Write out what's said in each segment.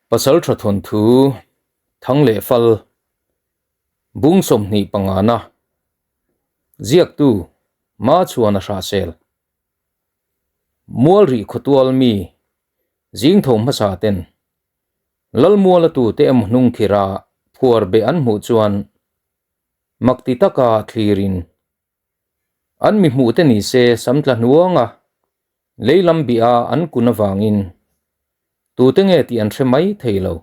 Pasaltha thawnthu thang leh fal bung 25 na ziaktu Ma chuan a hrahsel. Mual rih khawtual mi zing tho hmasa ten Lalmuala tute emaw hnung khira phuar beh an hmuh chuan mak ti taka thlirin an mi hmuh te ni se sam tla hnuanga lei lam bih a an kun avangin tute nge tih an hre mai thei lo.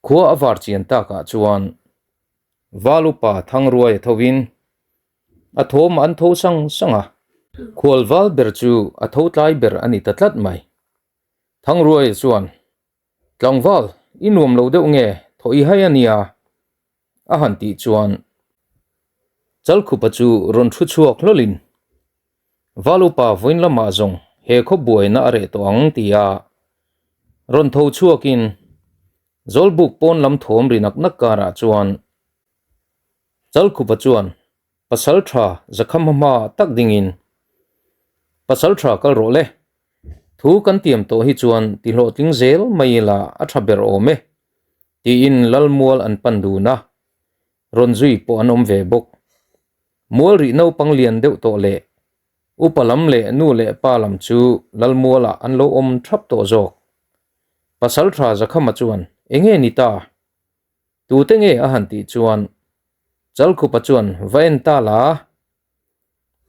Khua a var chian takah chuan Valupa Thangruai a thovin a thawm an tho sang sang a, khual val ber chu a tho tlai ber a ni ta tlat mai. Thangruaia chuan, Tlangval, i nuam lo deuh nge, thaw i hai a nia, a han tih chuan Chalkhupa chu rawn thu chhuak hlawlin, Val upa vawiin lamah zawng he khaw buaina a reh tawh ang tia rawn tho chhuakin Zawlbuk pawn lam thawm ri nak nak karah chuan Chalkhupa chuan Pasal tha zakham hma tak dingin, Pasal tha kal rawh le, thu kan tiam tawh hi chuan ti hlawhtling zel mai ila a tha ber awm e, tiin Lalmual an pan dun a, rawn zui pawh an awm ve bawk. Mual rih naupang lian deuh tawh leh upa lam leh nu leh pa lam chu Lalmualah an lo awm thap tawh zawk. Pasal tha Zakhama chuan, Enge ni ta? Tute nge a han tih chuan Chalkhupa chuan va en ta la,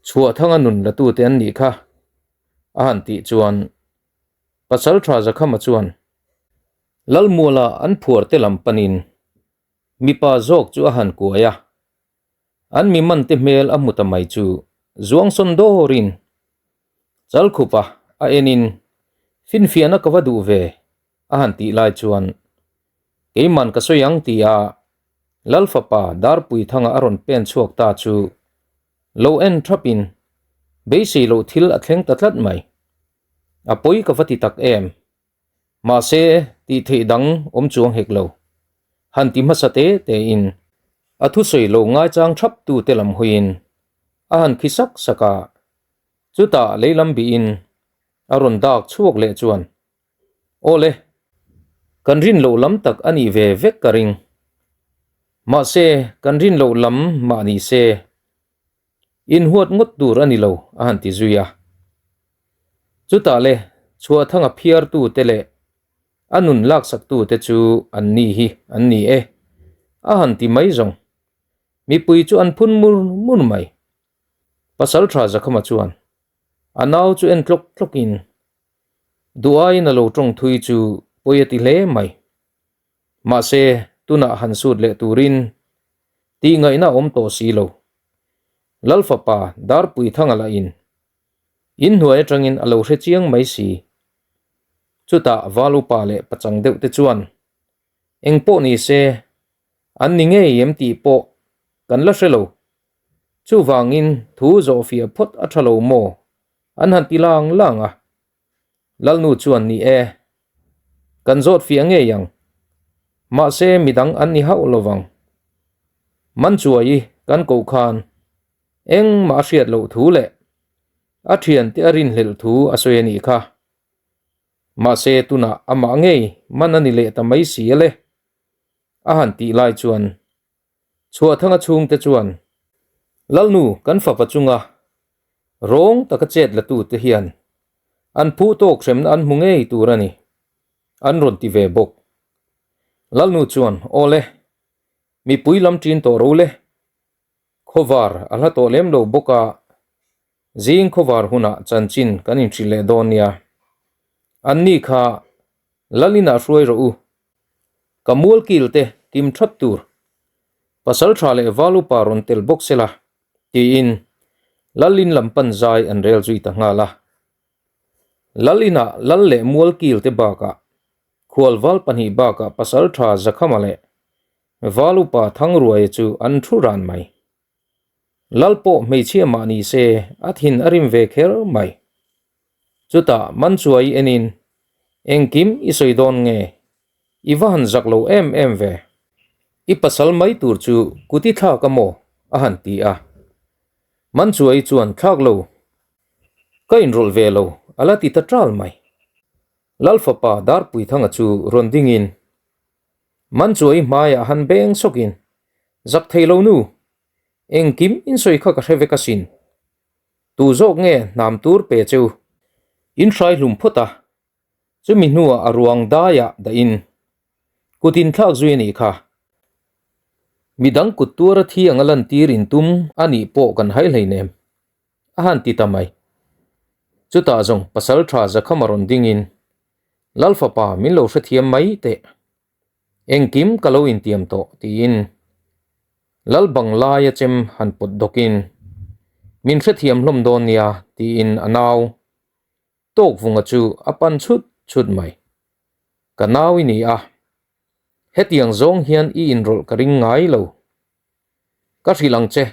Chhuahthanga nun la tute an nih kha a han tih chuan Pasal tha Zakhama chuan Lalmuala an phuar te lam panin mipa zawk chu a han kuai a, an mi man te hmel a hmu ta mai chu zuang sawn dawrin Chalkhupa a enin finfiahna ka va duh ve a han tih lai chuan Keiman ka sawi ang ti a, Lal fapa Darpuithanga a rawn pen chhuak ta chu lo en thapin beisei loh thil a thleng ta tlat mai. A pawi ka va ti tak em? Mahse, tih theih dang awm chuang hek lo. Han ti hmasa te tein a thusawi lo ngaichang thap tu te lam hawiin a han khi sak sak a, chutah leilam bihin a rawn dak chhuak leh chuan Awle, kan rin loh lam tak a nih ve vek ka ring. Mahse, kan rin loh lam mah ni se, inhuat ngawt tur a ni lo, a han ti zui a. Chutah le, chhuahthanga phiartu te leh a nun laksaktu te chu an ni hi an ni e, a han ti mai zawng. Mipui chu an phun mur mur mai. Pasaltha Zakhama chuan a nau chu en tlawk tlawkin, Duhaiin a lo tawng thui chu pawi a ti hle mai. Mahse, tunah han sut leh turin tih ngaihna a awm tawh si lo. Lal fapa Darpuithanga lahin inhnuai atangin a lo hre chiang mai si. Chutah Val upa leh pachang deuh te chuan eng pawh ni se an ni ngei em tih pawh kan la hre lo. Chuvangin thu zawhfiah phawt a tha lo maw? An han ti lang lang a, Lalnu chuan ni e, kan zawt fiah ngei ang. Mahse midang an ni hauh lovang. Manchuai kan koh khan engmah a hriat loh thu leh a thiante a rinhlelh thu a sawi a nih kha. Mahse tunah amah ngei man a ni leh ta mai si ale, a han tih lai chuan Chhuahthanga chhungte chuan, Lalnu kan fapa chunga rawng taka chet la tute hian an phu tawk hremna an hmu ngei tur a ni, an rawn ti ve bawk. Lalnu chuan, Aw le, mipui lam ṭin tawh ro le. Khawvar a hla tawh lem lo bawk a, zing khawvar hunah chanchin kan inhrilh leh dawn nia. Anni kha Lalin ah hruai rawh u. Ka mual kil te kim that tur. Pasal tha leh val upa rawn tel bawk sela, tiin Lalin lam pan zai an rel zui ta nghal a. Lalin ah lal leh mual kil te bakah khual val pahnih bakah pasal tha Zakhama leh val upa Thangruaia chu an thu ran mai. Lal pawh hmeichhia mah ni se a thin a rim ve kher mai. Chutah Manchuai enin, Engkim i sawi dawn nge? I va han zak lo em em ve. I pasal mai tur chu kut i thlak a maw? a han ti a. Manchuai chuan thlak lo. Ka inrawlh ve lo, a la ti ta ṭal mai. Lal fapa Darpuithanga chu rawn dingin Manchuai hmaiah han beng sawkin, Zak thei lo nu, engkim in sawi kha ka hre vek asin. Tu zawk nge hnam tur pe cheu? In hrai hlum phawt a, chumi hnuah a ruang daiah dahin kut in thlak zui a nih kha. Midang kut tuara thi anga lantir in tum a nih pawh kan hai hleinem. A han ti ta mai. Chutah zawng pasal tha Zakhama rawn dingin, Lal fapa min lo hrethiam mai teh. Engkim ka lo intiam tawh tiin Lal bang laia chem han pawt dawkin, Min hrethiam hlawm dawn nia tiin a nau Tawkvunga chu a pan chhut chhut mai. Ka nau i ni a, hetiang zawng hian i inrawlh ka ring ngai lo. Ka hrilh ang che,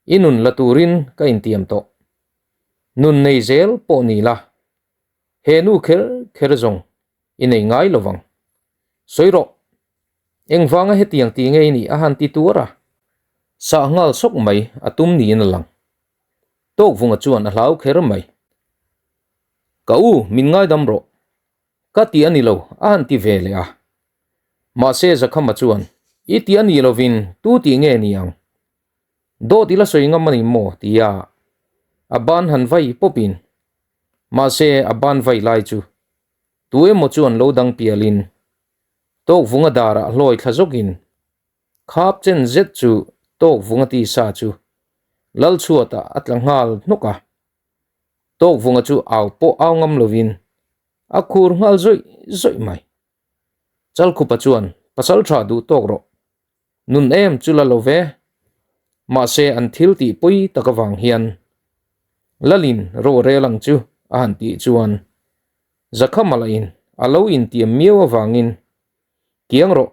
i nun la turin ka intiam tawh. Nun nei zel pawh ni la, he nu kher kher zawng i nei ngai lo vang. Sawi rawh, engvanga hetiang ti ngei nih a han ti tuar a, sah nghal sawk mai a tum niin a lang. Tawkvunga chuan a hlau kher mai. Ka u, min ngaidam rawh. Ka ti a ni lo, a han ti ve leh a. Mahse Zakhama chuan, I ti a nih lovin tu tih nge ni ang? Dawt i la sawi ngam a ni maw? ti a, a ban han vai pawpin. Mahse a ban vai lai chu tu emaw chuan lo dang pialin Tawkvunga darah hlawi thla zawkin khap chen zet chu Tawkvunga tisa chu Lalchhuatah a tla nghal hnawk a. Tawkvunga chu au pawh au ngam lovin a khur nghal zawih zawih mai. Chalkhupa chuan pasal tha duh tawk rawh. Nun em chu la lo ve. Mahse an thil tih pawi tak avang hian Lalin ro rel ang chu a han tih chuan Zakhama lahin a lo intiam miau avangin Kiang rawh,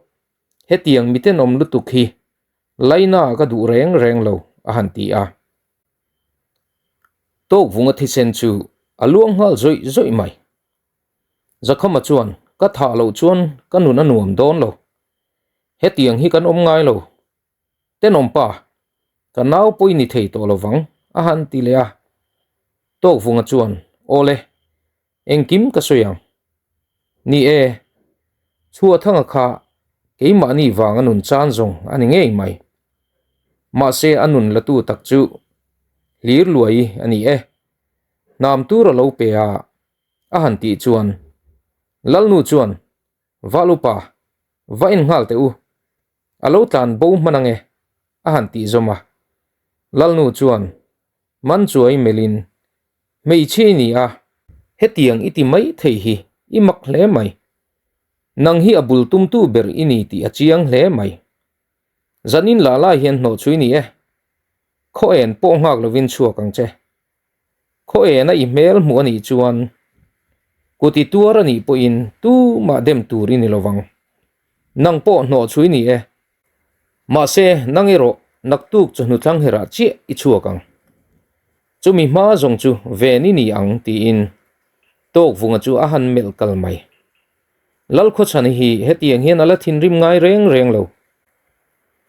hetiang mitenawm lutuk hi Laina ka duh reng reng lo a han ti a. Tawkvunga thisen chu a luang nghal zawih zawih mai. Zakhama chuan ka thah loh chuan ka nun a nuam dawn lo. Hetiang hi kan awm ngai lo. Tenawm pa, ka nau pawh i ni thei tawh lo vang, a han ti leh a. Tawkvunga chuan, Awle, engkim ka sawi ang. Ni e, Chhuahthanga kha keimahni vang a nun chan zawng a ni ngei mai. Mahse a nun latu tak chu hlir luai a ni e. Hnam tur a lo pe a, a han tih chuan Lalnu chuan Valupa va en nghal teh u, a lo tlan bo hman ange a han tih zawm a. Lalnu chuan Manchuai melhin Hmeichhe i ni a, hetiang i ti mai thei hi i mak hle mai. Nang hi a bul tumtu ber i ni tih a chiang hle mai. Zanin lah lai hian hnawhchhui ni e. Khaw en pawh nghak lovin chhuak ang che. Khaw ena i hmel hmuh a nih chuan kut i tuar a nih pawhin tumah dem tur i ni lo vang. Nang pawh hnawhchhui ni e. Mahse, nang erawh naktuk chawhnu thlang herah chiah i chhuak ang. Chumi hma zawng chu ven i ni ang tiin Tawkvunga chu a han melh kal mai. Lalkhawchhani hi hetiang hian a la thinrim ngai reng reng lo.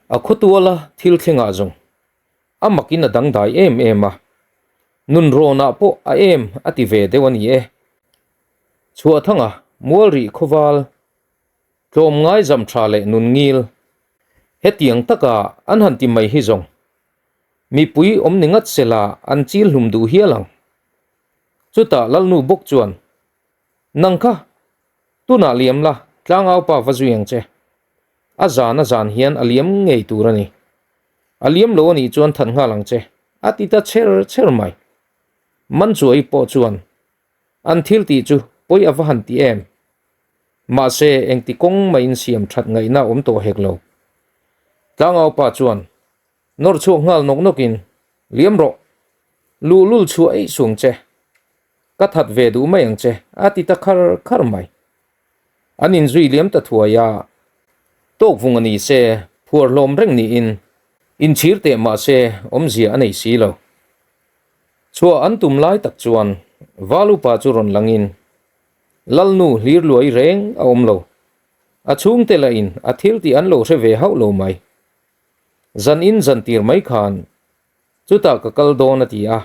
A khawtuala thil thlengah zawng A makin a dangdai em em a, nunrawnah pawh a em a ti ve deuh a ni e. Chhuahthanga mualrih khawval tlawmngai zam tha leh nun ngil hetiang taka an han ti mai hi zawng mipui awm ni ngat sela an chil hlum duh hial ang. Chutah Lalnu bawk chuan, Nang kha, tunah liam la, tlangaupa va zui ang che. A zan a zan hian a liam ngei tur a ni. A liam lo a nih chuan that nghal ang che, a ti ta chher chher mai. Manchuai pawh chuan an thil tih chu pawi a va han ti em. Mahse, engti kawng mah insiam that ngaihna a awm tawh hek lo. Tlangaupa chuan nawr chhuak nghal nawk nawkin, Liam rawh, luhlul chhuah eih suang che. Ka that ve duh mai ang che, a ti ta khar khar mai. An inzui liam ta thuai a, tawkvung a ni se, phuar hlawm reng niin inchhir teh mah se awmzia a nei si lo. Chhuah an tum lai tak chuan Val upa chu rawn langin Lalnu hlir luai reng a awm lo, a chhungte lahin a thil tih an lo hre ve hauh lo mai. Zan in zan tir mai khan chutah ka kal dawn a ti a,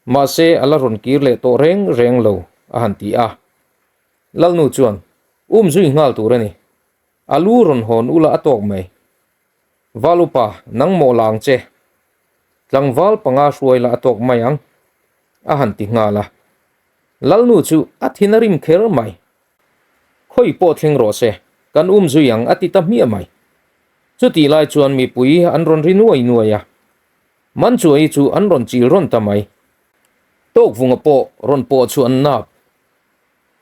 mahse a la rawn kir leh tawh reng reng lo a han ti a. Lalnu chuan, Um zui nghal tur a ni. A lu rawn hawn ula a tawk mai. Val upa, nang mawh la ang che. Tlangval panga hruai la a tawk mai ang, a han ti nghal a. Lalnu chu a thin a rim kher mai. Khawi pawh thleng rawh se, kan um zui ang a ti ta hmiah mai. Chutih lai chuan mipui an rawn ri nuai nuai a. Manchuai chu an rawn chil rawn ta mai. Tawkvunga pawh rawn pawh chu an nap.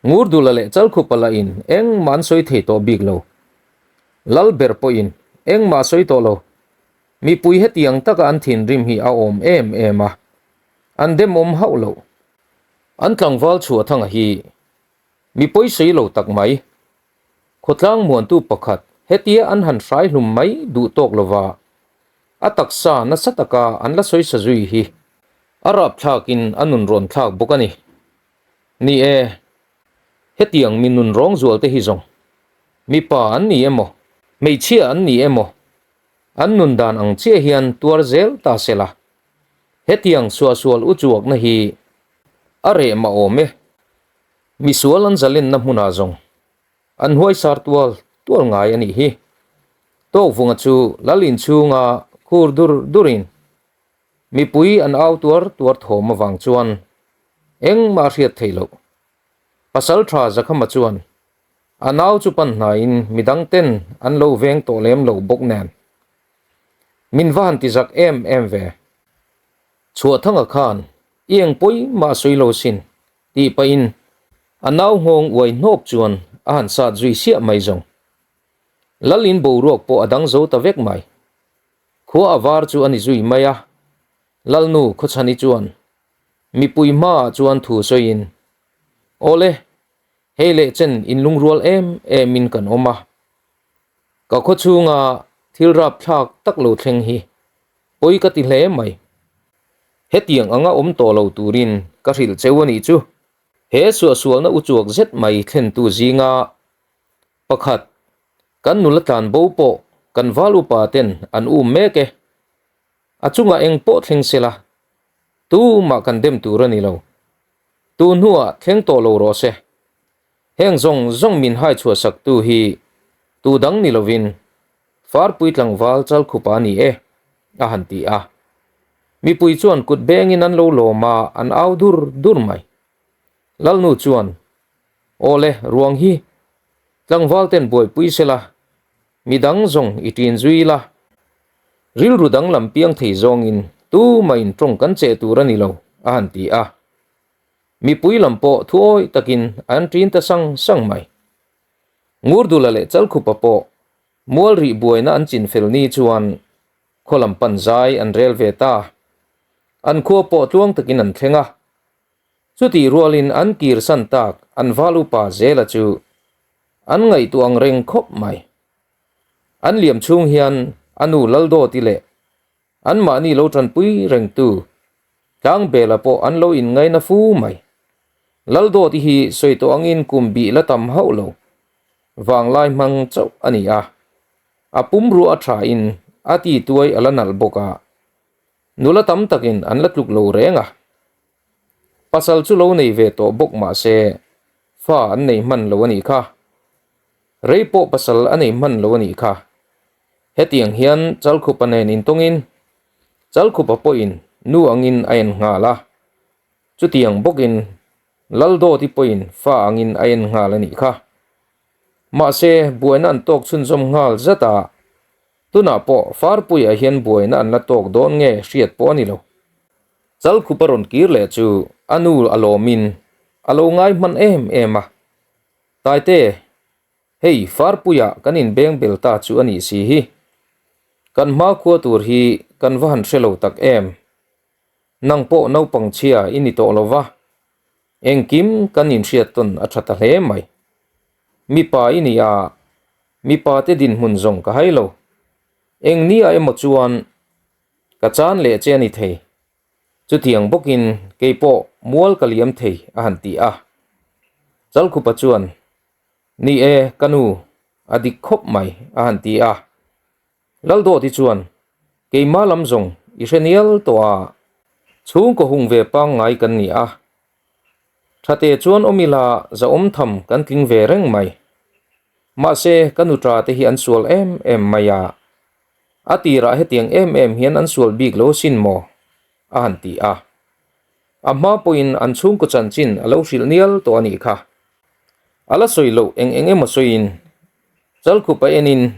Ngurdula leh Chalkhupa lahin engmah an sawi thei tawh bik lo. Lal ber pawhin engmah a sawi tawh lo. Mipui hetiang taka an thinrim hi a awm em em a, an demawm hauh lo. An tlangval Chhuahthanga hi mi pawisawi lo tak mai. Khawtlang muantu pakhat hetia an han hrai hlum mai duh tawk lova a taksa nasa taka an la sawi sa zui hi a rapthlakin a nun rawn thlak bawk a ni. Ni e, hetiang mi nun rawng zual te hi zawng mipa an ni emaw, hmeichhia an ni emaw an nun dan ang chiah hian tuar zel ta se la, hetiang suahsual uchuakna hi a reh mah awm e. Misual an zalenna hmunah zawng an huaisar tual tual ngai a nih hi. Tawkvunga chu lal inchhunga khur dur durin mipui an au tuar tuar thawm avang chuan engmah a hriat theih loh. Pasal tha Zakhama chuan a nau chu pan hnaiin midang ten an lo veng tawh lem lo bawk nen min va han ti zak em em ve. Chhuahthanga khan i eng pawi mah a sawi lo sin Tih pahin a nau nghawng uai hnawp chuan a han sat zui siah mai zawng. Lal in boruak pawh a dang zo ta vek mai. Khua a var chu a ni zui mai a, Lalnu Khawchhani chuan mipui hmaah chuan thu sawiin, Awle, hei leh chen in lungrual em em in kan awm a, ka khaw chhunga thil rapthlak tak lo thleng hi pawi ka ti hle mai. Hetiang anga awm tawh lo turin ka hrilh cheu a nih chu. He suahsualna uchuak zet mai thlentu zinga pakhat kan nula tlan bo pawh kan val upa ten an um mek e. A chungah eng pawh thleng sela tumah kan dem tur a ni lo. Tu hnuah thleng tawh lo rawh se. Heng zawng zawng min hai chhuah saktu hi tu dang ni lovin Farpui tlangval Chalkhupa a ni e, a han ti a. Mipui chuan kut bengin an lo lawm a, an au dur dur mai. Lalnu chuan, Awle, ruang hi tlangval ten buaipui sela, midang zawng i ṭin zui la. Rilru danglam piang thei zawngin tumah in ṭawng kan cheh tur a ni lo, a han ti a. Mipui lam pawh thuawi takin an ṭin ta sang sang mai. Ngurdula leh Chalkhupa pawh mual rih buaina an chin fel ni chuan khaw lam pan zai an rel ve ta. An khua pawh tluang takin an thleng a. Chutih rualin an kir san tak an val upa Zela chu an ngaihtuah ang reng khawp mai. An liam chhung hian a nu Laldawti leh Anmahni lo tanpui rengtu Tlangbela pawh an lo inngaina fu mai. Laldawti hi sawi tawh angin kum bih la tam hauh lo. Vanglai hmang chauh a ni a. A pumruah a thain a ti tuai a la nalh bawk a. Nula tam takin an la tluk lo reng a. Pasal chu lo nei ve tawh bawk mah se fa an nei hman lo a nih kha. Rei pawh pasal a nei hman lo a nih kha. Hetiang hian Chalkhupa nen intawngin Chalkhupa pawhin nu angin a en nghal a, chutiang bawkin Laldawti pawhin fa angin a en nghal a nih kha. Mahse, buaina an tawk chhunzawm nghal zat a, tunah pawh Farpuiah hian buaina an la tawk dawn nge hriat pawh a ni lo. Chalkhupa rawn kir leh chu a nu a lawmin a lo ngai hman em em a. Taite, hei Farpuia kan inbeng bel ta chu a nih si hi. Kan hmakhua tur hi kan va han hre lo tak em. Nang pawh naupang chhia i ni tawh lo va, engkim kan inhriat tawn a tha ta hle mai. Mipa i ni a, mipa te dinhmun zawng ka hai lo. Eng nia emaw chuan ka chan leh che a ni thei. Chutiang bawkin kei pawh mual ka liam thei a han ti a. Chalkhupa chuan, Ni e, ka nu, a dik khawp mai a han ti a. Laldawti chuan, Keimah lam zawng i hre nial tawh a, chhungkaw hung ve pangngai kan ni a. Thate chuan awm ila zahawm tham kan tling ve reng mai. Mahse, ka nuṭa te hi an sual em em mai a. A tirah hetiang em em hian an sual bik lo sin maw? a han ti a. A hma pawhin an chhungkaw chanchin a lo hrilh nial tawh a nih kha. A la sawi loh eng eng emaw sawiin Chalkhup a enin,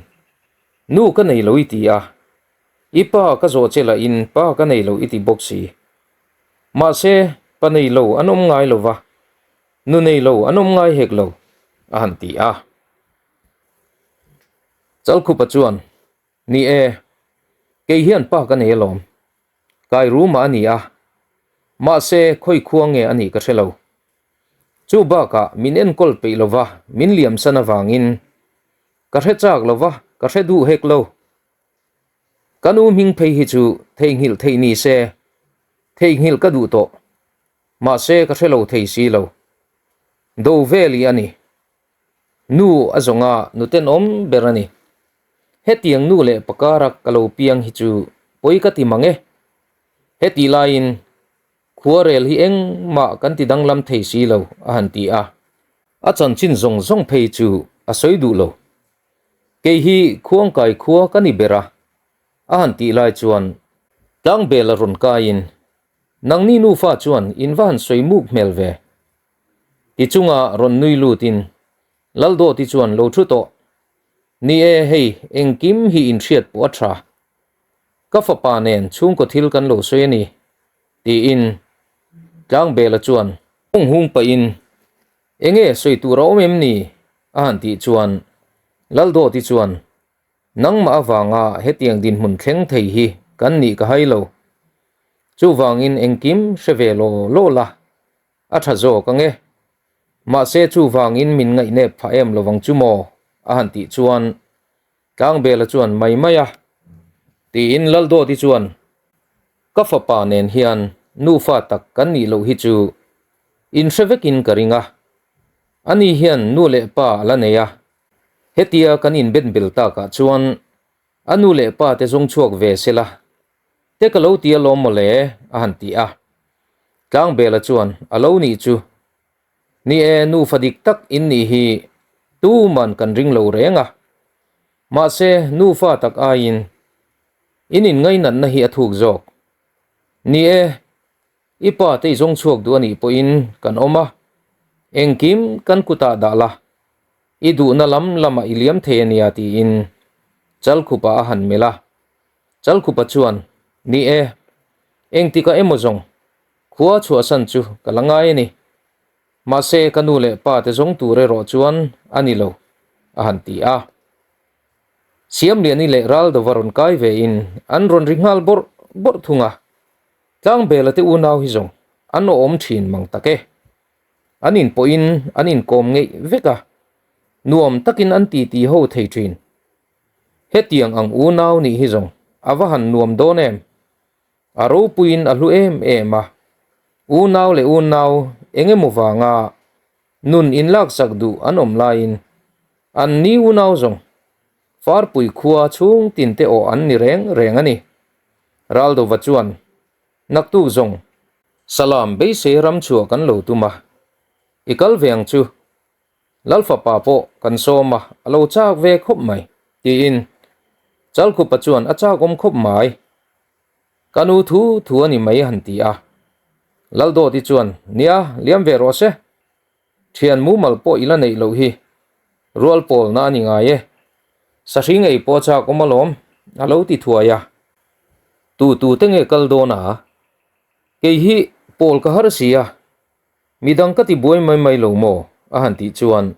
Nu ka nei lo i ti a, i pa ka zawh che lahin pa ka nei lo i ti bawk si. Mahse, pa nei lo an awm ngai lo va, nu nei lo an awm ngai hek lo, a han ti a. Chalkhupa chuan, Ni e, kei hian pa ka nei alawm. Kai ruma a ni a, mahse khawi khua nge a nih ka hre lo. Chu bakah min enkawl peih lova min liamsan avangin ka hre chak lova ka hre duh hek lo. Ka nu hming phei hi chu theihnghilh theih ni se, theihnghilh ka duh tawh. Mahse ka hre lo thei si lo. Do vel i a ni. Nu a zawnga nu tenawm ber a ni. Hetiang nu leh pakara ka lo piang hi chu pawi ka ti mang e. Hetih laiin Khuarel hi engmah kan ti danglam thei si lo, a han ti a. A chanchin zawng zawng phei chu a sawi duh lo. Kei hi Khuangkai khua ka ni ber a, a han tih lai chuan Tlangbel a rawn kaiin, Nangni nufa chuan in va han sawi muk hmel ve. Ti chunga rawn nui lutin Laldawti chuan lo thu tawh. Ni e, hei engkim hi inhriat pawh a tha. Ka fapa nen chhungkaw thil kan lo sawi a ni, tiin Tlangbela chuan hung hung pahin, Enge sawi tur a awm em ni? a han tih chuan Laldawti chuan, Nangmah avanga hetiang dinhmun thleng thei hi kan nih ka hai lo. Chuvangin engkim hre ve law law la, A tha zawk ang e. Mahse chuvangin min ngaihnep phah em lovang chu maw? a han tih chuan Tlangbela chuan mai mai a. Tiin Laldawti chuan Ka fapa nen hian nufa tak kan nih loh hi chu inhre vekin ka ring a. Ani hian nu leh pa a la nei a. Hetia kan inbenbel takah chuan a nu leh pa te zawng chhuak ve sela Te ka lo ti alawm mawle, a han ti a. Tlangbela chuan a lo nih chu. Ni e, nufa dik tak in nih hi tuman kan ring lo reng a. Mahse, nufa tak aiin in inngainatna hi a thuk zawk. Ni e, I pa te i zawng chhuak duh a nih pawhin kan awm a, engkim kan kutah dah la, i duhna lam lamah i liam thei a nia tiin Chalkhupa a han melh a. Chalkhupa chuan, Ni e, engtikah emaw zawng khua chhuahsan chu ka la ngai a ni. Mahse ka nu leh pa te zawng tur erawh chuan a ni lo, a han ti a. Siamliani leh Raldova rawn kai vein an rawn ri nghal bawrh bawrh thung a. Tlangbela te unau hi zawng an awm thin mang tak e. An inpawhin an inkawm ngeih vek a, nuam takin an titi ho thei thin. Hetiang ang unau nih hi zawng a va han nuam dawn em? A ropuiin a hlu em em a, unau leh unau eng emaw vanga nun inlaksak duh an awm laiin an ni unau zawng Farpui khua chhung tin te awh an ni reng reng a ni. Raldova chuan, Naktuk zawng, Salam beisei ram chhuah kan lo tum a, i kal ve ang chu. Lalfapa pawh kan sawm a, a lo chak ve khawp mai, tiin Chalkhupa chuan a chak awm khawp mai. Ka nu thu thu a ni mai a han ti a. Laldawti chuan, Nia, liam ve rawh se. Thian mumal pawh i la neih loh hi rual pawlna a ni ngai e. Sahring ei pawh a chak awm alawm, a lo ti thuai a. Tu tu te nge kal dawn a? Kei hi pawl ka har si a, midang ka ti buai mai mai lo maw? a han tih chuan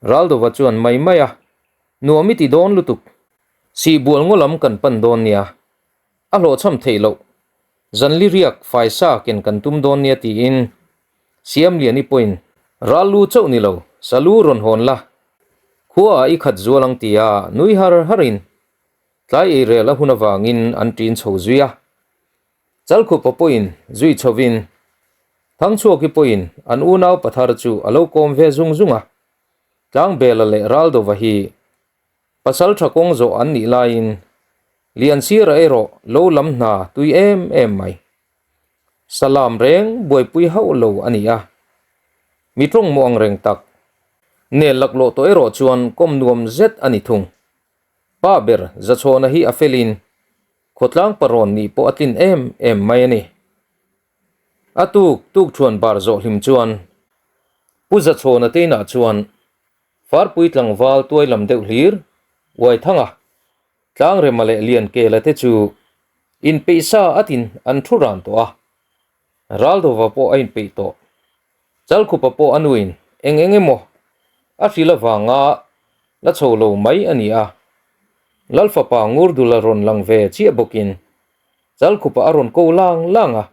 Raldova chuan mai mai a, nuam i ti dawn lutuk. Sihbual ngaw lam kan pan dawn nia, a hlawhchham theih loh. Zanli riak faisa ken kan tum dawn nia tiin Siamliani pawhin ral lu chauh ni lo, sa lu rawn hawn la, khuaah i khat zual ang tia nui har harin tlai ei rel a hun avangin an ṭin chho zui a. Chalkhupa pawhin zui chhovin Thangchhuaki pawhin an unau pathar chu a lo kawm ve zung zung a. Tlangbela leh Raldova hi pasal tha kawng zawh an nih laiin Liansira erawh lo lam hna tui em em mai. Salam reng buaipui hauh lo a ni a. Mi tawng maw ang reng tak. Nel laklawh tawh erawh chuan kawm nuam zet a ni thung. Pa ber Zachhawna hi a felin khawtlang parawn nih pawh a tlin em em mai a ni. A tuk tuk thuan bar zawh hlim chuan Pu Zachhawna te inah chuan Farpui tlangval tuai lam deuh hlir Uaithanga, Tlangrema leh Liankela te chu inpeihsa atin an thu ran tawh a. Raldova pawh a inpeih tawh. Chalkhupa pawh a nuin eng eng emaw a hrilh avanga la chho lo mai a ni a. Lalfapa Ngurdula rawn lang ve chiah bawkin Chalkhupa a rawn ko lang lang a.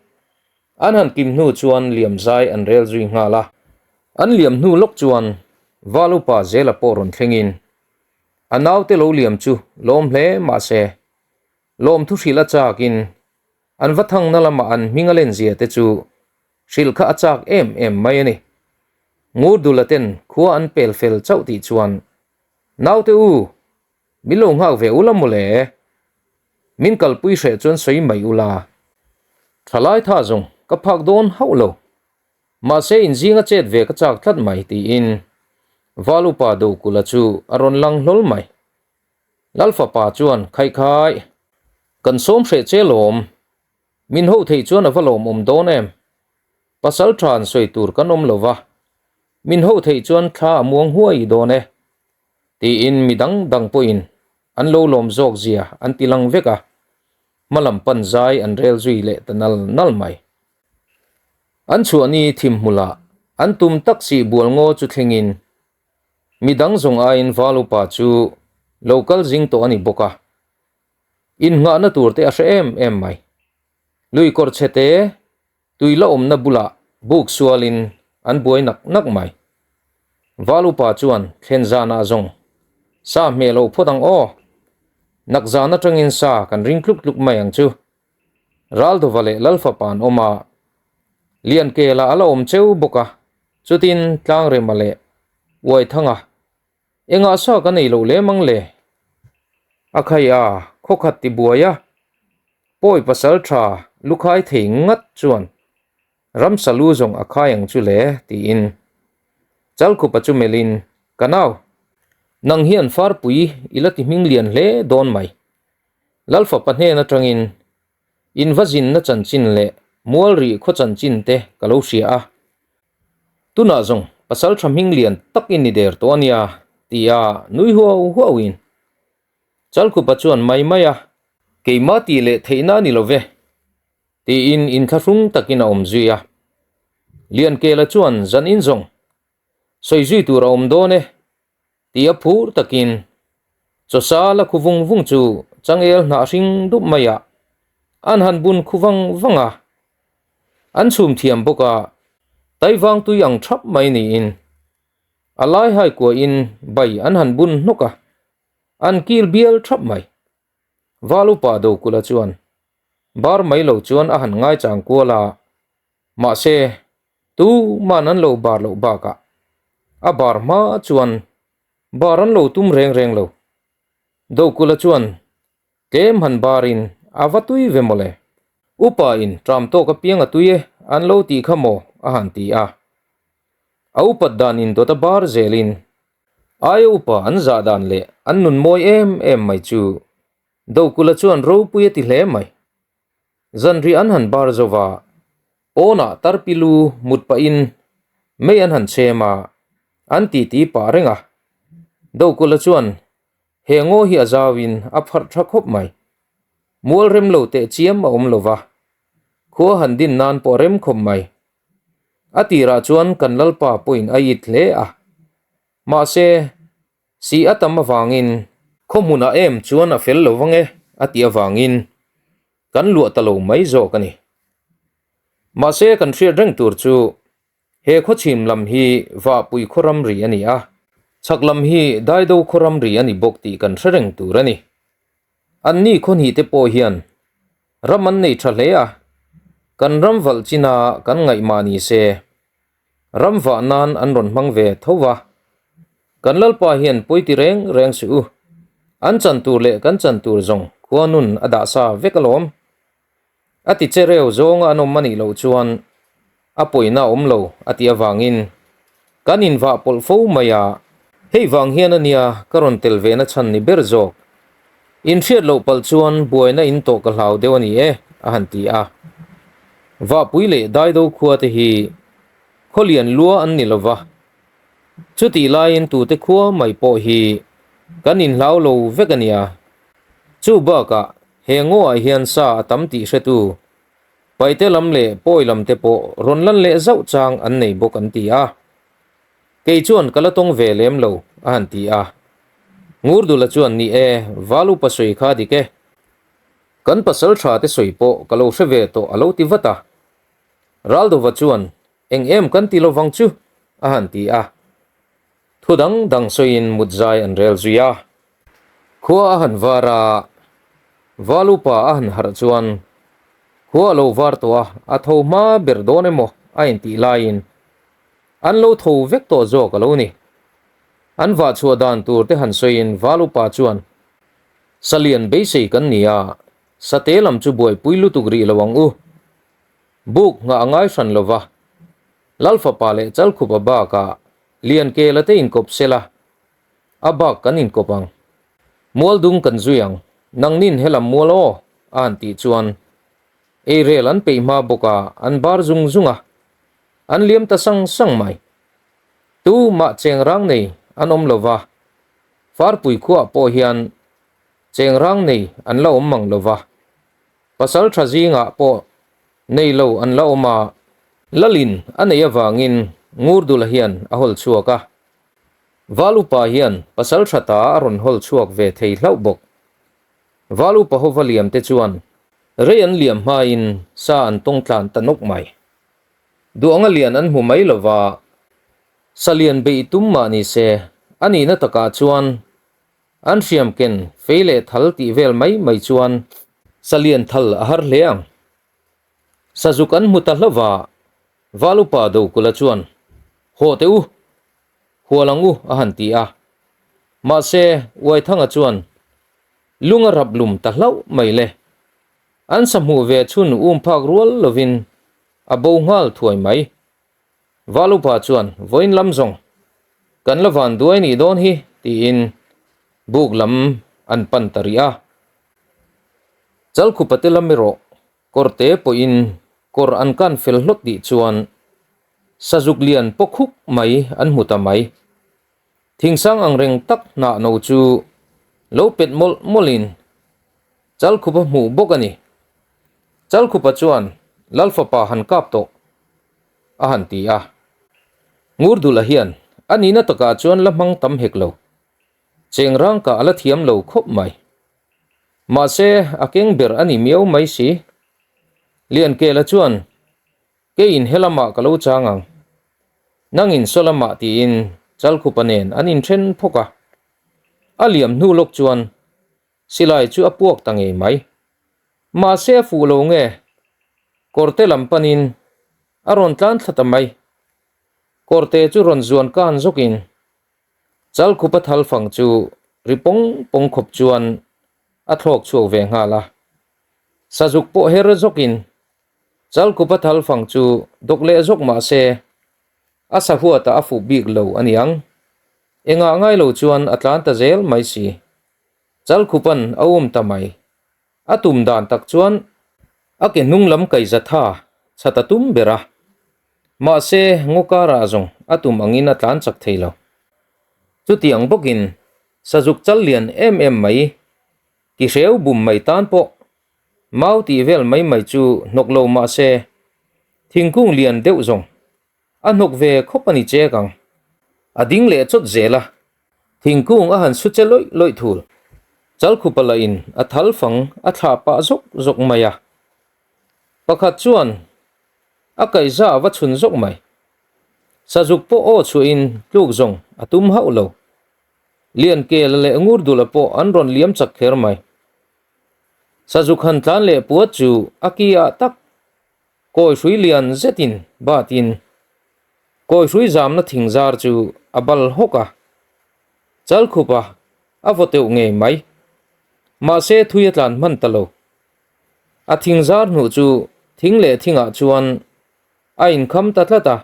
An han kim hnu chuan liam zai an rel zui nghal a. An liam hnu lawk chuan Val upa Zela pawh rawn thlengin a naute lo liam chu lawm hle mahse lawmthu hrilh a chakin An va thangna lama an hming a len zia te chu hrilh kha a chak em em mai a ni. Ngurdula ten khua an pel fel chauh tih chuan, Naute u, min lo nghak ve ula mawle? Min kalpui hreh chuan sawi mai ula. Thalai tha zawng ka phak dawn hauh lo. Mahse inzinga chet ve ka chak tlat mai tiin Val upa Dokula chu a rawn lang hlawl mai. Lalfapa chuan, Khaikhai, kan sawm hreh che lawm. Min ho theih chuan a va lawmawm dawn em? Pasal tha an sawi tur kan awm lo va, min ho theih chuan thla a muang huai dawn e, tiin mi dang dang pawhin an lo lawm zawk zia an ti lang vek a, hma lam pan zai an rel zui leh ta nal nal mai. An chhuahni thim hmulah an tum tak sih bual ngaw chu thlengin Mi dang zawng aiin Val upa chu lo kal zing tawh a ni bawk a, innghahna tur te a hre em em mai. Lui kawr chhe te, tui la awmna bulah buk sualin an buai nak nak mai. Val upa chuan thlen zanah zawng sa hmeh lo phawt ang aw, nak zan atangin sa kan ring tluk tluk mai ang chu. Raldova leh Lalfapa an awm a, Liankela a la awm cheu bawk a, Chutin Tlangrema leh Uaithanga engah sa ka nei loh lem ang le? A khai a, khawkhat ti buai a, pawi pasal tha lukhai thei ngat chuan ramsa lu zawng a khai ang chu le tiin Chalkhupa chu melhin ka nau, nang hian farpui i la ti hming lian hle dawn mai. Lalfapa hnen atangin In va zinna chanchin leh mual rih khaw chanchin te ka lo hria a. Tunah zawng pasal tha hming lian tak in ni der tawh a nia, tia nui huau huau in Chalkhupa chuan mai mai a. Keimah tih leh theihna a ni lo ve, tiin inthlahrung takin a awm zui a. Liankela chuan zan in zawng sawi zui tur a awm dawn e, Tia phur takin chawsa la khu vung vung chu changel hnah hring dup maiah an han bun khu vang vang a, an chhum thiam bawk a, taivang tui ang thap mai niin a lai hai kuahin bai an han bun hnawk a, an kil bial thap mai. Val upa Dokula chuan bar mai lo chuan a han ngaichang kual a, mahse Tuman an lo bar loh bakah a bar hma chuan bar an lo tum reng reng lo. Dokula chuan tlem han barin a va tui ve mawle. Upa in tram tawk apiang a tui e an lo tih kha maw a han ti a. A upat dan in dawt a bar zelin aia upa an zah dan leh an nun mawi em em mai chu Dokula chuan ropui a ti hle mai. Zanriah an han bar zo va, pawnah tarpi lu mut pahin mei an han chhem a, an titi pah reng a. Dokula chuan he ngaw hi a zauin a pharh tha khawp mai. Mual rem lo teh chiam a awm lo va, khua han din nan pawh a rem khawp mai. A tirah chuan kan lalpa pawhin a it hle a, mahse Si a tam avangin khaw hmunah em chuan a fel lo vang e a tih avangin kan luah ta lo mai zawk a ni. Mahse kan hriat reng tur chu he khawchhim lam hi Vahpui khaw ramri a ni a, chhak lam hi Daido khaw ramri a ni bawk tih kan hre reng tur a ni. Anni khaw hnih te pawh hian ram an nei tha hle a, kan ram valh china kan ngaihmah ni se Ram vah nan an rawn hmang ve tho va, kan Lalpa hian pawi ti reng reng suh u, an chan tur leh kan chan tur zawng khua nun a dah sa vek alawm. A ti che reu zawnga an awm a nih loh chuan a pawina a awm lo a tih avangin. Kan invah pawlh fo mai a, hei vang hian a nia ka rawn tel ve na chhan ni ber zawk. Inhriat loh palh chuan buaina in tawh ka hlau deuh a ni e, a han ti a. Vahpui leh Daido khua te hi khawlian lua an ni lova, chutih laiin tute khua mai pawh hi kan inhlau lo vek a nia. Chu bakah he ngaw ah hian sa a tam tih hretu Paite lam leh pawi lam te pawh rawn lan leh zauh chang an nei bawk an ti a. Kei chuan ka la tawng ve lem lo, a han ti a. Ngurdula chuan ni e, Val upa sawi kha dik e. Kan pasal tha te sawi pawh ka lo hre ve tawh a lo ti vat a. Raldova chuan eng em kan ti lovang chu, a han ti a. Thu dang dang sawiin mut zai an rel zui a. Khua a han var a, Val upa a han harh chuan khua a lo var tawh a, a tho hma ber dawn emaw a intih laiin an lo tho vek tawh zawk a lo ni. An vah chhuah dan tur te han sawiin Val upa chuan, Salian beisei kan ni a, Sate lam chu buaipui lutuk rih lo ang u. Buk nghah a ngai hran lo va, Lal fapa leh Chalkhupa bakah Liankela te inkawp sela, a bak kan inkawp ang. Mualdung kan zui ang, nangnin helam mual aw, a han tih chuan eirel an peih hma bawk a, an bar zung zung a, an liam ta sang sang mai. Tu mah cheng rang nei an awm lo va, Farpui khuaah pawh hian cheng rang nei an la awm mang lo va, Pasal tha zingah pawh nei lo an la awm a. Lalin a neih avangin Ngurdula hian a hawl chhuak a. Val upa hian pasal tha ta a rawn hawl chhuak ve thei hlauh bawk. Val upa hova liam te chuan rei an liam hmain sa an tawng tlan ta nawk mai. Duh anga lian an hmu mai lova, sa lian beih tum mah ni se, a nihna takah chuan An hriam ken fei leh thal tih vel mai mai chuan salian thal a har hle ang. Sazuk an hmu ta hlauh va, Val upa Dokula chuan, Haw teh u, hual ang u a han ti a. Mahse, Uaithanga chuan lung a rap lum ta hlauh mai le. An sa hmuh ve chhun um phak rual lovin a bo nghal thuai mai. Val upa chuan vawiin lam zawng kan la van duai nih dawn hi tiin buk lam an pan ta rih a. Chalkhupa te lam erawh kawrte pawhin kawr an kan fel hlawt tih chuan sazuk lian paw khuk mai an hmu ta mai. Thingsang ang reng tak hnah no chu lo pet mawlh mawlhin Chalkhupa hmuh bawk a ni. Chalkhupa chuan Lal fapa han kap tawh a han ti a. Ngurdula hian a nihna takah chuan la hmang tam hek lo. Cheng rangkah a la thiam lo khawp mai. Mahse a keng ber a ni miau mai si. Liankela chuan Keiin he lamah ka lo chang ang. Nangin saw lamah tiin Chalkhupa nen an inthen phawk a. A liam hnu lawk chuan silai chu a puak ta ngei mai. Mahse a fuh lo nge? Kawrte lam panin a rawn tlan thla ta mai. Kawrte chu rawn zuan kan zawkin Chalkhupa thal fang chu ri pawng pawng khawp chuan a thlawk chhuak ve nghal a. Sazuk pawh her zawkin Chalkupa thal fang chu dawk leh zawk mah se, a sahuatah a fuh bik lo a niang. Engah ngai lo chuan a tlan ta zel mai si. Chalkhupan a um ta mai. A tum dan tak chuan a ke hnung lam kaih zatha chhat a tum ber a. Mahse, ngaw karah zawng a tum angin a tlan chak thei lo. Chutiang bawkin sazuk chal lian em em mai, ki hreu bum mai tan pawh Mau tih vel mai mai chu hnawk lo mah se, thingkung lian deuh zawng a hnawk ve khawp a ni chek ang. A ding leh chawt zel a, thingkung a han su che lawih lawih thul. Chalkhupa lahin a thal fang a thlah pah zawk zawk mai a. Pakhat chuan a kaihza a va chhun zawk mai. Sazuk pawh aw chhuahin tluk zawng a tum hauh lo. Liankela leh Ngurdula pawh an rawn liam chak kher mai. Sazuk han tlan leh puat chu a ki ah tak kawi hrui lian zetin batin kawi hrui zamna thing zar chu a bal hawk a, Chalkhup a a vaw teuh ngei mai. Mahse thui a tlan hman ta lo. A thing zar hnuh chu thing leh thingah chuan a inkham ta tlat a.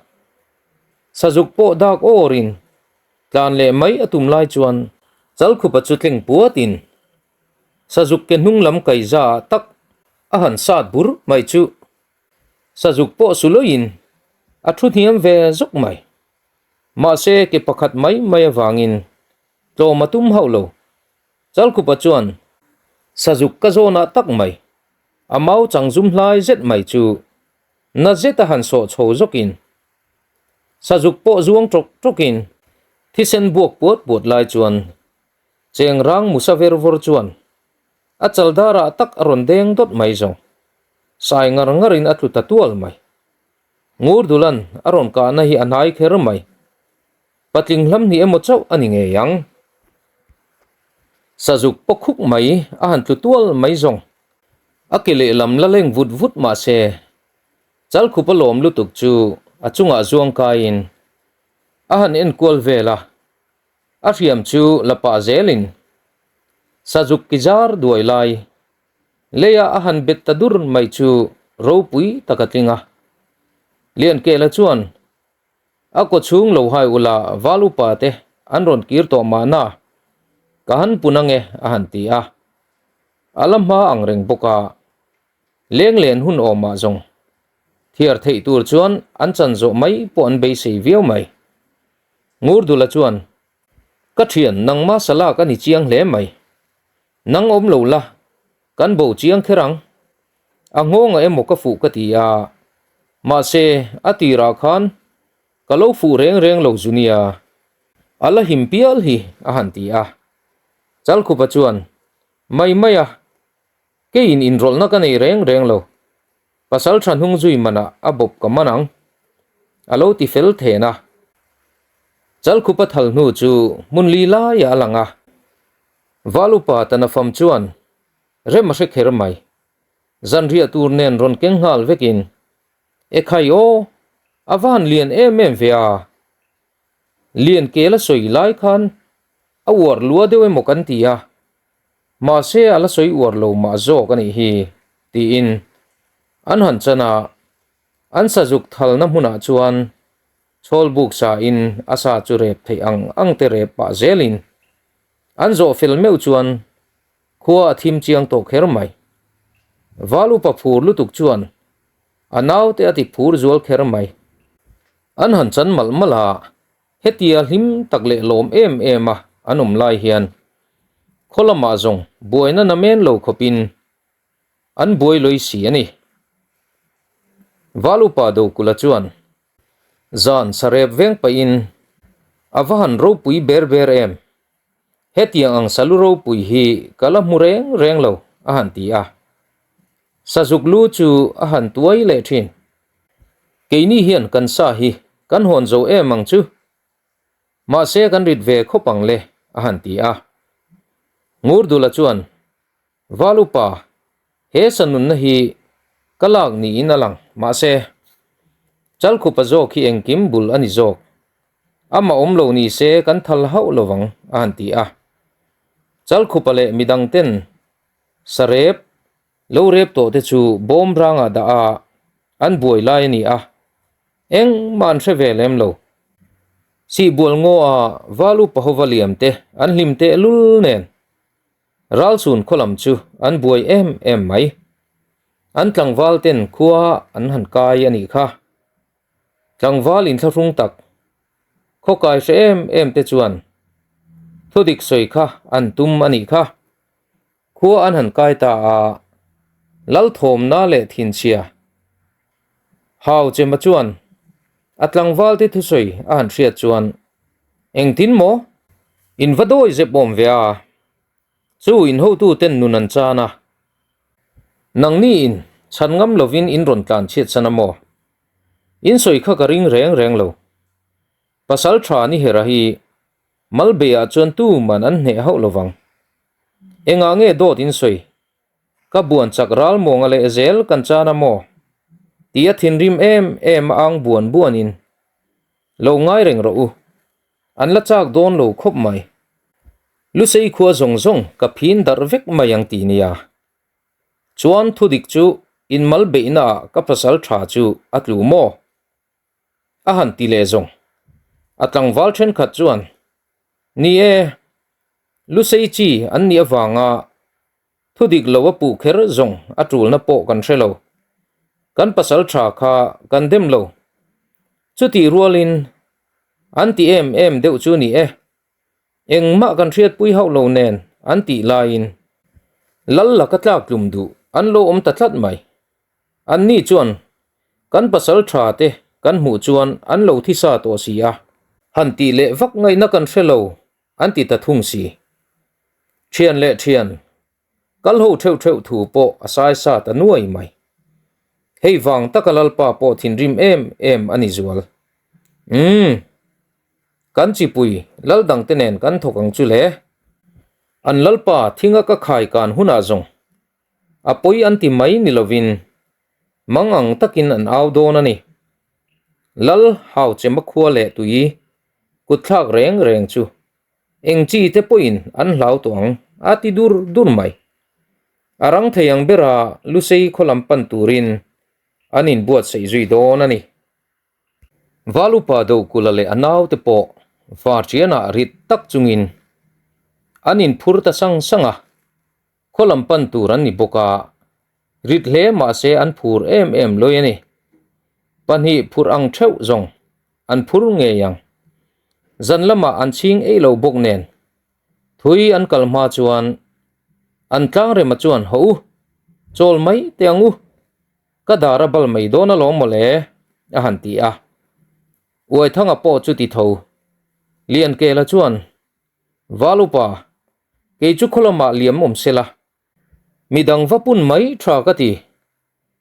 Sazuk pawh dak awrin tlan leh mai a tum lai chuan Chalkhupa chu tleng puatin Sazuk ke hnung lam kaiza ah tak a han sat bur mai chu Sazuk pawh su loin a thu hniam ve zawk mai. Mahse ke pakhat mai mai avangin tlawm a tum hauh lo. Chalkhupa chuan Sazuk ka zawnah tak mai a mau chang zum hlai zet mai chu Na zet a han sawh chho zawkin Sazuk pawh zuang ṭawk ṭawkin thisen buak puat puat lai chuan cheng rang musa ver vawr chuan a chal darah tak a rawn deng dawt mai zawng. Sai ngar ngarin a tlu ta tual mai. Ngurdulan a rawn kahna hi a hnai kher mai. Patling hlam hnih emaw chauh a ni ngei ang. Sazuk pawh khuk mai a han tlu tual mai zawng. A ke lehlam la leng vut vut mah se, Chalkhup a lawm lutuk chu a chungah zuang kaiin a han enkual vel a, a hriam chu la pah zelin Sazuk ki zar duai lai leia a han bet ta dur mai chu ropui tak a tling a. Liankela chuan A kaw chhung lo hai ula val upa te an rawn kir tawh mahna ka han pun ange a han ti a. A la hma ang reng bawk a, leng len hun awmah zawng thiar theih tur chuan an chan zawh mai pawh an beisei viau mai. Ngurdula chuan, Ka thian nangma salak a ni chiang hle mai. Nang awm lo la, kan bo chiang kher ang. A nghawngah emaw ka fuh ka ti a, mahse a tirah khan ka lo fuh reng reng lo zu nia, a la him pial hi a han ti a. Chalkhupa chuan, Mai mai a, keiin inrawlhna ka nei reng reng lo, pasal tha hnung zui manah a bawp ka man ang, a lo ti fel then a. Chalkhupa thal hnu chu hmun li laiah a lang a. Val upa Tanafam chuan rem a hre kher mai. Zanriah tur nen rawn keng nghal vekin, E khai aw, a va han lian em em ve a. Lian kel a sawi lai khan a uar lua deuh emaw kan ti a, mahse a la sawi uar lo mah zawk a nih hi, tiin an han chan a, an sazuk thalna hmunah chuan Chhawl buk sa in a sa chu rep theih ang ang te rep pah zel in an zawh fel meuh chuan khua a thim chiang tawh kher mai. Val upa phur lutuk chuan a naute a ti phur zual kher mai. An han chan malh malh a, hetia hlim tak leh lawm em em a an awm lai hian khaw lamah zawng buaina namen lo khawp in An buai lawih si a ni. Val upa Dokula chuan zan sarep veng pahin a va han ropui ber ber em? Hetiang ang salu ropui hi ka la hmu reng reng lo a han ti a. Sazuk lu chu a han tuai leh thin. Keini hian kan sa hi kan hawn zo em ang chu. Mahse kan rit ve khawp ang le a han ti a. Ngurdula chuan Val upa, he sanunna hi ka lak niin a lang, mahse, Chalkhupa zawk hi engkim bul a ni zawk. Amah awm lo ni se kan thal hauh lo vang, a han ti a. Chalkhupa leh midang ten sarep lo rep tawh te chu bawm rangah dah a an buai lai a ni a, engmah an hre ve lem lo. Sihbual ngaw a Val upa hova liam te an hlim tehlul nen. Ralchhun khaw lam chu an buai em em mai. An tlangval ten khua an han kai a nih kha. Tlangval inthlahrung tak, khaw kai hre em em te chuan thudik sawi kha an tum a nih kha. Khua an han kai ta a, Lalthawmna leh thinchhia Hau Chema chuan a tlangval te thusawi a han hriat chuan, Engtin maw? In va dawi zep awm ve a, chu in hotu ten nun an chan a, nangni in chhan ngam lovin in rawn tlan chhiat san a maw? In sawi kha ka ring reng reng lo. Pasal tha ni hera hi Malbeiah chuan tuman an hneh hauh lovang. Engah nge dawt in sawi? Ka buan chak ral mawnga leh zel kan chan a maw? Tih a thinrim em em a ang buan buanin, Lo ngai reng rawh u, an la chak dawn lo khawp mai. Lusei khua zawng zawng ka phin darh vek mai ang ti nia. Chuan thudik chu inmal beihnaah ka pasal tha chu a tlu maw? A han ti leh zawng. A tlangval thenkhat chuan, Ni e, Lusei chi an nih avanga thu dik lo a puh kher zawng a tulna pawh kan hre lo. Kan pasal tha kha kan dem lo. Chutih rualin an ti em em deuh chu ni e. Engmah kan hriatpui hauh lo nen an tih laiin Lal laka tlak tlum duh an lo awm ta tlat mai. Anni chuan kan pasal tha te kan hmuh chuan an lo thi sa tawh si a. Han tih leh vak ngaihna kan hre lo an ti ta thung si. Thian leh thian kal ho theuh theuh thu pawh a sai sa ta nuai mai. Hei vang taka Lalpa pawh thinrim em em a ni zual. Umm. Kan chipui lal dangte nen kan thawk ang chu le. An Lalpa thinga ka khai kan hunah zawng a pawi an ti mai ni lovin mang ang takin an au dawn a ni. Lal hau chema khua leh tui kutthlak reng reng chu eng chi te pawhin an hlau tawh ang a ti dur dur mai. A rang thei ang bera Lusei khaw lam pan turin an inbuatsaih zui dawn a ni. Valupa Dohkula leh a naute pawh Varṭianah rit tak chungin an inphur ta sang sang a, khaw lam pan tur an ni bawk a, rit hle mahse an phur em em lawi a ni. Pahnih phurh ang theuh zawng an phur ngei ang. Zan lamah an chhing ei lo bawk nen thui an kal hma chuan an tlangrema chuan haw u, chawl mai teh ang u. Ka dar a bal mai dawn alawm mawle, a han ti a. Uaithanga pawh chu ti tho. Liankela chuan, Val upa, kei chu khaw lamah liam awm se la. Midang va pun mai tha ka ti.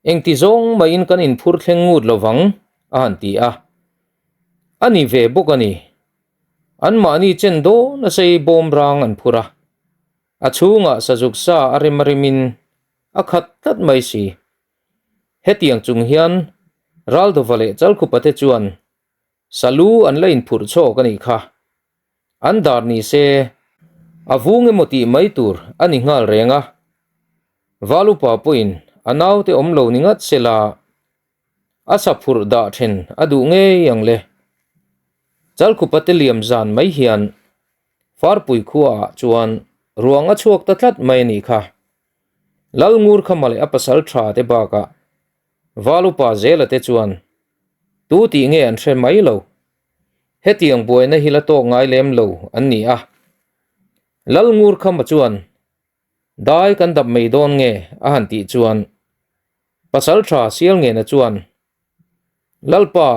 Engti zawng maiin kan inphur thleng ngut lo vang, a han ti a. A ni ve bawk a ni. Anmahni chen dawn a sei bawm rang an phur a. A chhungah sazuk sa a rem a remin A khat tlat mai si. Hetiang chung hian Raldova leh Chalkhupa te chuan Salu an la inphurh chhawk a nih kha. An dar ni se a vung emaw tih mai tur a ni nghal reng a. Valupa pawhin a naute awm lo ni ngat se la a sa phurh dah then a duh ngei ang le. Chalkhupa te liam zan mai hian Farpui khuaah chuan ruang a chhuak ta tlat mai a nih kha. Lalngur Khama leh a pasal tha te bakah Valupa Zela te chuan tu tih nge an hre mai lo. Hetiang buaina hi la tawk ngai lem lo an ni a. Lalngur Khama chuan dai kan dap mai dawn nge a han tih chuan pasal tha Sialngena chuan Lalpa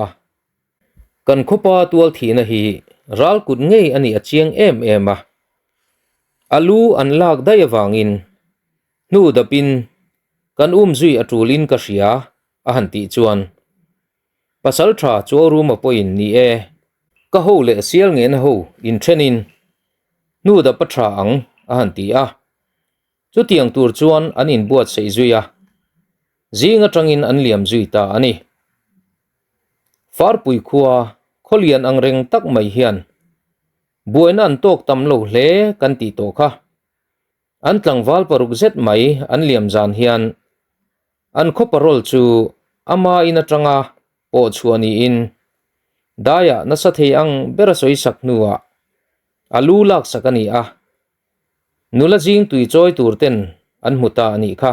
kan khawpa tual thihna hi ral kut ngei a nih a chiang em em a. A lu an lak daih avangin hnu dapin kan um zui a tulin ka hria a han tih chuan pasal tha Chuauruma pawhin ni e, ka ho leh sial ngena ho inthenin hnu dap a tha ang a han ti a. Chutiang tur chuan an inbuatsaih zui a, zing atangin an liam zui ta a ni. Farpui khua khawlian ang reng tak mai hian buaina an tawk tam lo hle kan tih tawh kha. An tlangval paruk zet mai an liam zan hian an khaw parol chu ama in atanga pawh chhuah niin daiah nasa thei ang bera sawi sak hnuah a lu laksak a ni a. Nula zing tui chawi tur ten an hmu ta a nih kha.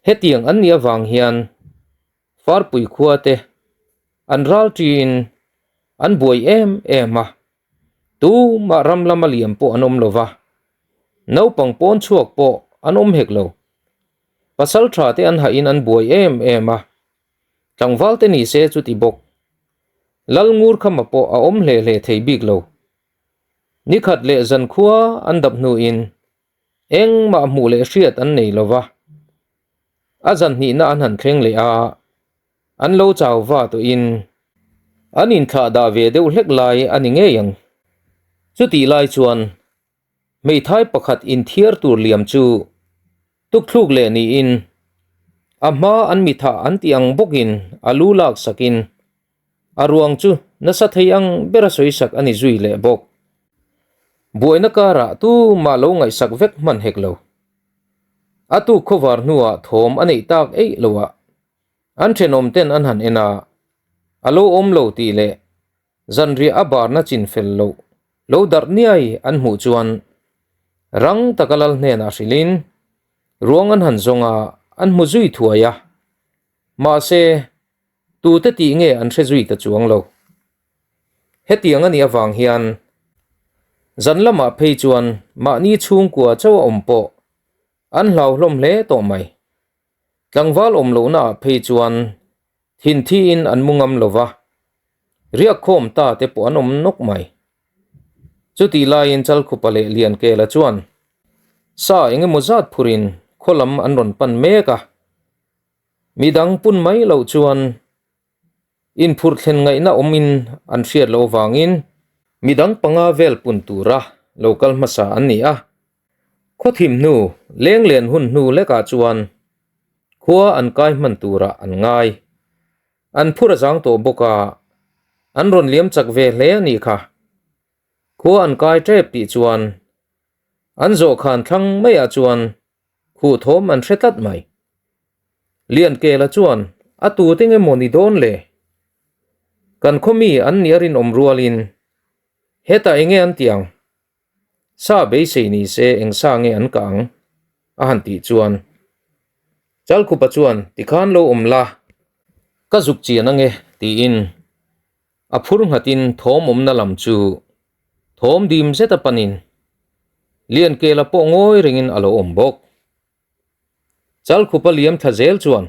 Hetiang an nih avang hian Farpui khua te an ral tiin an buai em em a, tumah ram lama liam pawh an awm lo va, naupang pawn chhuak pawh an awm hek lo. Pasal tha te an hahin an buai em em a, tlangval te ni se chuti bawk. Lalngur khama pawh a awm hle hle thei bik lo. Nikhat leh zankhua an dap hnuin Engmah hmuh leh hriat an nei lo va, a zan hnihna an han thleng leh a, an lo chau va tawhin an inthlah dah ve deuh hlek lai a ni ngei ang. Chutih lai chuan hmeithai pakhat inthiar tur liam chu tukthluk leh niin a hma an mithah an tih ang bawkin a lu lak sakin A ruang chu nasa thei ang bera sawisak a ni zui leh bawk. Buaina karah tumah lo ngaihsak vek hman hek lo. A tuk khawvar hnuah thawm a neih tak eih loah an thenawm ten an han en a, a lo awm lo tih leh Zanriah a barna chin fel loh lo darh niai an hmuh chuan rang taka lal hnenah hrilhin ruang an han zawng a, an hmu zui thuai a. Mahse, tute tih nge an hre zui ta chuang lo. Hetiang a nih avang hian zan lamah phei chuan mahni chhungkua chauh a awm pawh an hlauhlawm hle tawh mai. Tlangval awm lohnaah phei chuan Thin thiin an mu ngam lo va, riakkhawm ta te pawh an awm nawk mai. Chutih laiin Chalkhupa leh Liankela chuan sa eng emaw zat phurin khaw lam an rawn pan mek a, midang pun mai loh chuan inphurh thlen ngaihna awmin an hriat loh avangin midang panga vel pun tura lo kal hmasa an ni a. Khaw thim hnu, leng len hun hnu lekah chuan khua an kai hman turah an ngai. An phur a zang tawh bawk a, an rawn liam chak ve hle a nih kha. Khua an kai tep tih chuan an zawhkhan thlang maiah chuan khuh thawm an hre tlat mai. Liankela chuan a tute nge maw ni dawn le? Kan khaw mi an nih a rinawm rualin hetah enge an tih ang? Sa beisei ni se eng sa nge an kah ang? a han tih chuan Chalkhupa chuan tikhan lo awm la, ka zuk chian ange tiin a phur nghatin thawm awmna lam chu thawm dim zet a panin Liankela pawh ngawi rengin a lo awm bawk. Chalkhupa liam thla zel chuan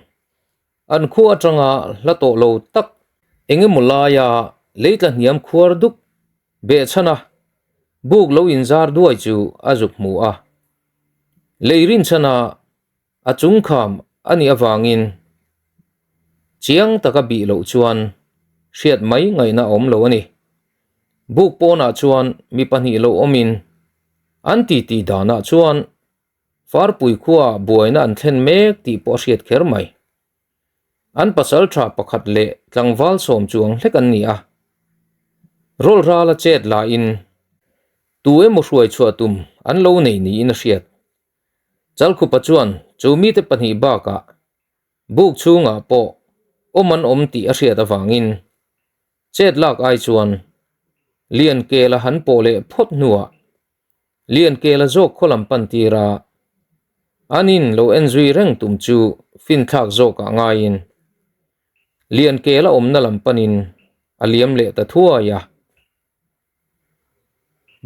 an khua atanga hla tawh lo tak eng emaw laia lei tla hniam khuar duk behchhan a buk lo inzar duai chu a zuk hmu a. Lei rinchhana a chungkham a nih avangin chiang taka bih loh chuan hriat mai ngaihna a awm lo a ni. Buk pawnah chuan mi pahnih lo awmin an titi danah chuan Farpui khuaah buaina an thlen mek tih pawh a hriat kher mai. An pasal tha pakhat leh tlangval sawm chuang hlek an ni a. Rawl rala chet lahin tu emaw hruai chhuah tum an lo nei niin a hriat. Chalkhupa chuan chu mite pahnih bakah buk chhungah pawh awm an awm tih a hriat avangin chet lak ai chuan Liankela han pawh leh phawt hnuah Liankela zawk khaw lam pan tir a, an in lo en zui reng tum chu finthlak zawkah ngaiin Liankela awmna lam panin a liam leh ta thuai a.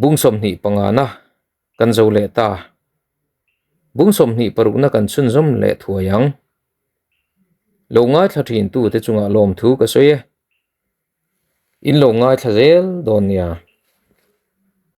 Bung 25na kan zo leh ta. Bung 26na kan chhunzawm leh thuai ang. Lo ngaithla thin tute chungah lawmthu ka sawi e. In lo ngaithla zel dawn nia.